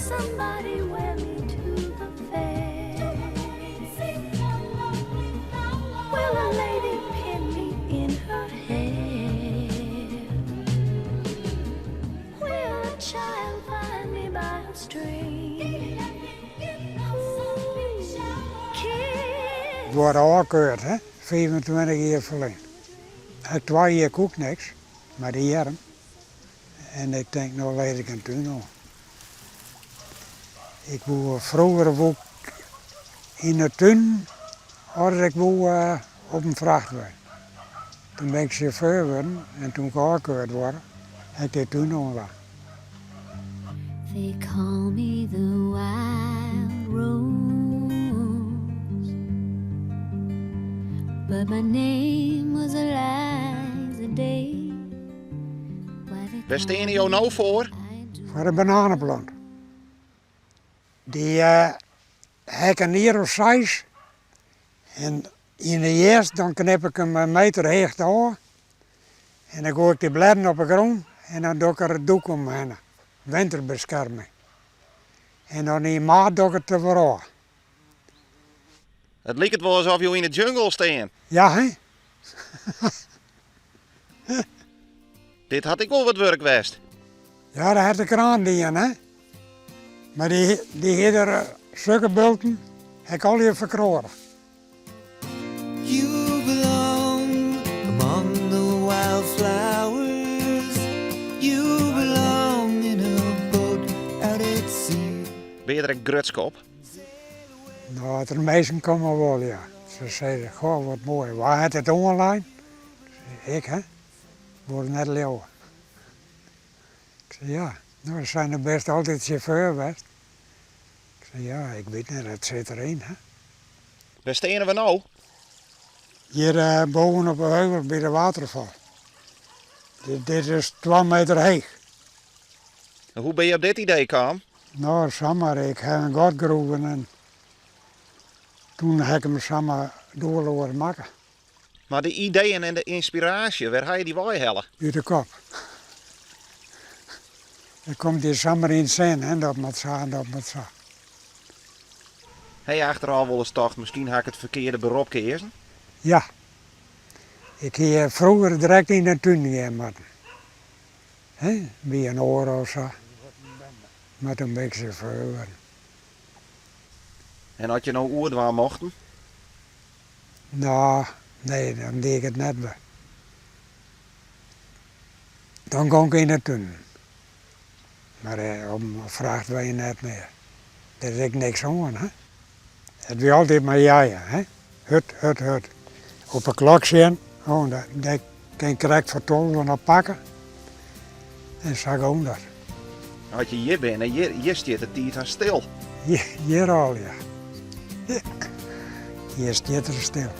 somebody wear me to the fair? Will a lady pin me in her hair? Will a child bind me by a string? Ik word ôfkeurd, hè, 25 jier ferlyn. Ha ik twa jier koe ik niks, mei de earm. En ik tink, no lis ik in tún oan. Ik woe froeger woe ik yn de tún as ik woe op in frachtwein. Toen bin ik sjauffeur wurden en toen ik ôfkeurd word, ha ik de tún oanlein. They call me the wild rose, but my name was Eliza Day. Wêr steane jo no foar? Foar de bananeplant. Dy ha ik in jier of seis en yn de hjerst dan knip ik him in meter hichte ôf en dan goai ik dy blêden op de grûn en dan doch ik der in doek omhinne, winterbeskerming. En dan yn maart doch ik it der wer ôf. It liket wol asof jo yn de jungle stean. Ja, hè? Dit hat ek wol wat wurk west. Ja, dat hat de kraan dien, hè. Mar dy, dy hie der sukke bulten, ha ik allegear ferkroade. You belong among the wildflowers. You belong in a boat out at sea. Binne je der ek grutsk op? No, as der minsken komme wol, ja. Se sizze, goh, wat moai. Wa hat it oanlein? Ik, hè. Wol it net leauwe. Ik sei, ja, no, se seine, bist altyd sjauffeur west? Ik sei, ja, ik wit net, it sit deryn, hè. Wêr steane we no? Hjir boven op de heuvel by de waterfal. Dit is twa meter heech. En hoe binne je op dit idee kaam? No, samar, ik ha in gat groeven en toen ha ik him samar doelloas makke. Mar de ideeën en de ynspiraasje, wêr ha je dy weihelle? Ut de kop. It komt dy samar yn it sin, hè, dat moat sa en dat moat sa. Ha je achterôf wolris tocht, miskien ha ik it ferkearde berop keazen? Ja. Ik hie froeger direkt yn de tún gean moatten. Hè, by in oar of sa. Mar toen bin ik sjauffeur wurden. En as je no oerdwaan mochten? No, nee, dan die ik it net wer. Dan gong ik yn de tún. Mar op in frachtwein net mear. Der is ek niks oan, hè. It wie altyd mar jeie, hè. Hurd, hurd, hurd. Op 'e klok sjen, oh, dêr kin ik krekt foar tolven op pakke. En sa gong dat. As je hjir binne, hjir stiet de tiid hast stil. Hjir al, ja. Hjir stiet er stil.